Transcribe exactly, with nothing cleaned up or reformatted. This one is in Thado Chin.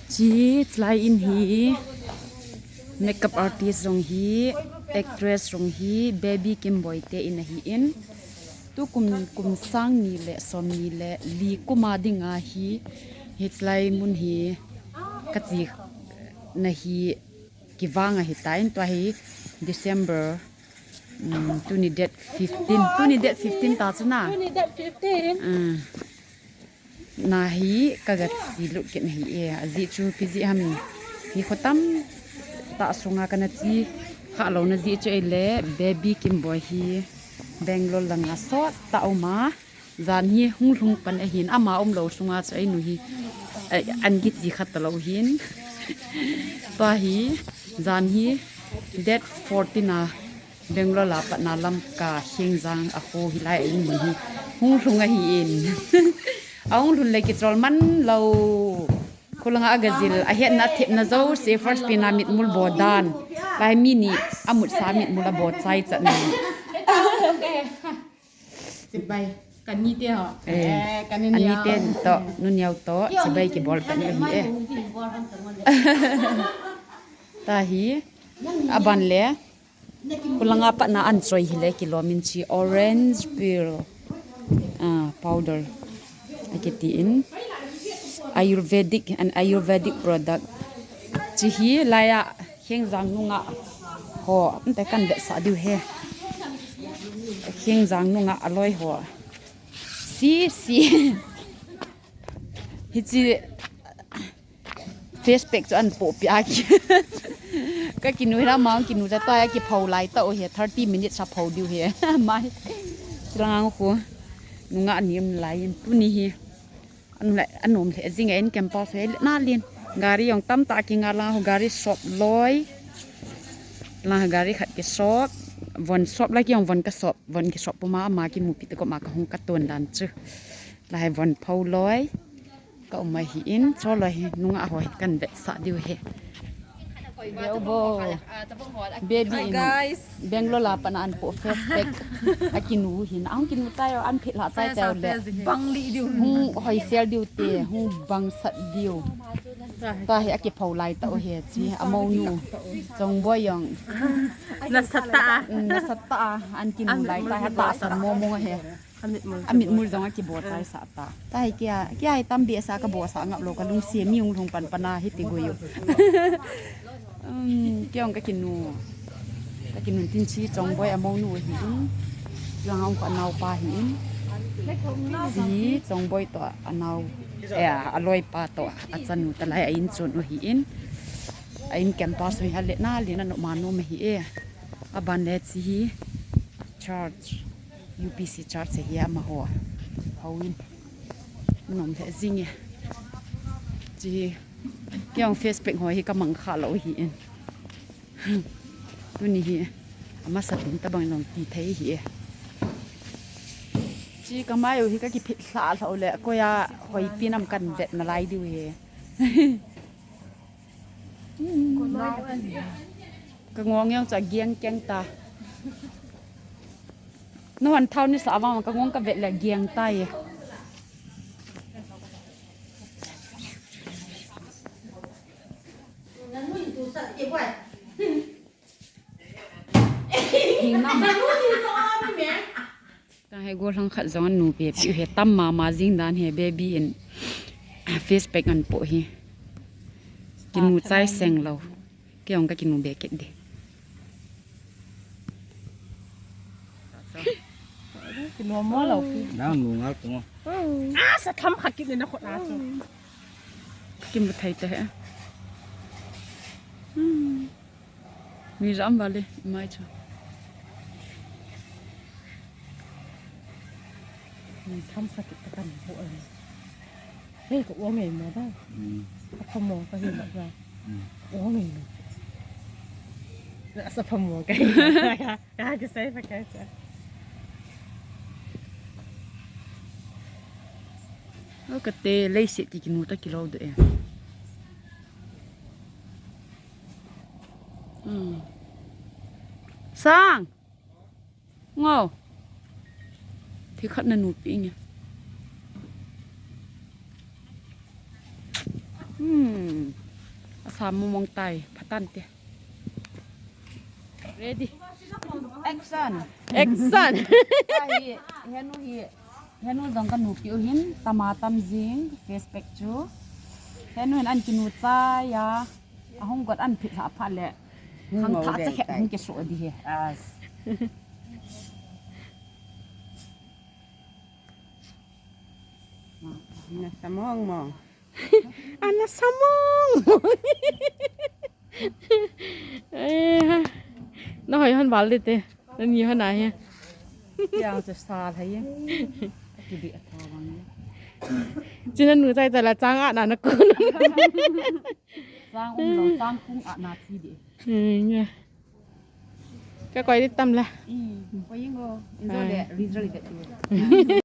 Chi chlai in hi makeup artist jong hi, actress jong hi, Baby Kimboi te in ahi in. Tukum kum sang ni le som ni le li kuma dinga hi, hi chlai mun hi kachi na hi kivang ahi ta in, tua hi December, um, tuni date fifteen, tuni date fifteen ta chu na. Tuni date fifteen. Um, na hi ka ga chi lut kit na hi e, a ji chu pi ji ham hi khotam ta sunga kana chi kha lo na ji chu ei le Baby Kimboi hi Bangalore langa sot ta uma. Jan hi hung lhung pan ahin, ama um lo sunga chu ei nu hi, eh, an kichi khat ta lo hin. Tua hi, jan hi date fourteen a Bangalore la patna lam ka Hengjang a kho hi lai in mun hi hung lhung ahi in. A hung lhun le kichol man lo. Khulanga a gazil, a hetna thepna jo, se first pina mitmul bo dan. Lai mi ni, a mut sa mitmul a bo chai chat ni. Chibai, kani te ho. Eh, kani te to, nu niau to, chibai kibol kani hi e. Ta hi, aban le, kulanga patna an choi hi le kilom in chi orange peel, ah, powder. Akiti in Ayurvedic, an Ayurvedic product. Chi hi laiya Hengjang nunga ho, ante kan vetsah diu he. Hengjang nunga aloi ho. Si, si. Hichi face pack chu an po pi a ki. Ka kinu hira ma kinu ja ta ya ki phau lai ta o he thirty minutes a phau diu he. Mai. Chilang ang khu. Nunga ni um lai in tuni hi. Anu lai, anu um le jing in campus he na lin. Gari jong tam ta ki nga lang ho gari sop loi. Lang gari khat ki sop. Von sop la ki jong von ka sop. Von ki sop puma ma ki mu pi te ko ma ka hung ka ton dan chu. Lai von phau loi. Ka um ahi in, cho loi hi, nunga ho hi kan vetsah diu he. Yo bo. Baby in, guys. Bangalore la patna an po face pack. A kinu hin, ang kinu chai an phi la chai chai le. Bang li diu. Hung hoi sel diu te, hung bang sat diu. Ta he a ki phau lai ta o he chi, a mo nu. Chongboi jong. Na sat ta. Mm, na sat ta, an kinu lai ta, ta san mo mo he. Amit mul. Amit mul jong a ki bo chai sa ta. Ta hi kia, kia hi tam be sa ka bo sa ngap lo ka lungsi mi ung lung pan pana hi ti go yo. Um, kia ung ka kinu. Ka kinu tin chi Chongboi a mo nu hi in. Jong ung ka nau pa hi in. Si Chongboi to a nau. Eh, a loi pa to a chanu ta lai a in chun u hi in. A in campus hi ha le na le na no ma no me hi e. A ban le chi hi. Church. U P C church hi ama ho. Hawin. Nom le jing e. Chi. Kiang face pack ho hi ka mang kha lo hi in. Tuni hi. Ama sa pin ta bang long ti thei hi e. Chi ka mai u hi ka ki phit hla hla le ko ya hoi pi nam kan vet na lai diu hi. Ka ngong yang cha giang keng ta. No han thau ni sa vang ka ngong ka vet le giang ta ye. Hing nam. Ka he go lang khat jong nu pe pi he tam ma ma jing dan he baby in face pack an po hi. Kinu chai seng lo. Kiang ka kinu be kit de. Kinu mo lo ki. Nang nu ngal ko. Ah, sa tham kha kit ne na khot na chu. Kim bu thai te he. Hmm. Mi jam vale, mai chu. Mi tham kha kit ta kan bu ai. Hei, ka uang ngai mo da. Hmm. Ka phamo ka hi ma da. Hmm. Uang ngai mo. Na sa phamo ka hi ma da. Ka, ka sai pa ka cha. O ka te lei se ki kinu ta kilo de. Hmm. Sang. Ngo. Thi khat na nu pi nge. Hmm. Asam mong mong tai, pha tan te. Ready. Action. Action. Ahi, henu hi, henu jong kanu piu hin, tama tam jing, respect chu. Henu hin an kinu cha ya, ahung got an phit ha pha le. Hang tha cha khet hung ke so di he. As. Na samong mo. Ana samong. Eh, na hoi han bal de te. Na ni han ahi. Yang cha sa thai. Ki di a tho bang. China nu chai cha la chang a na na ku. Chang um lo chang kung a na chi di. Eh, ya. Ka koi di tam la. Mm, koi ngo. Injo le result de.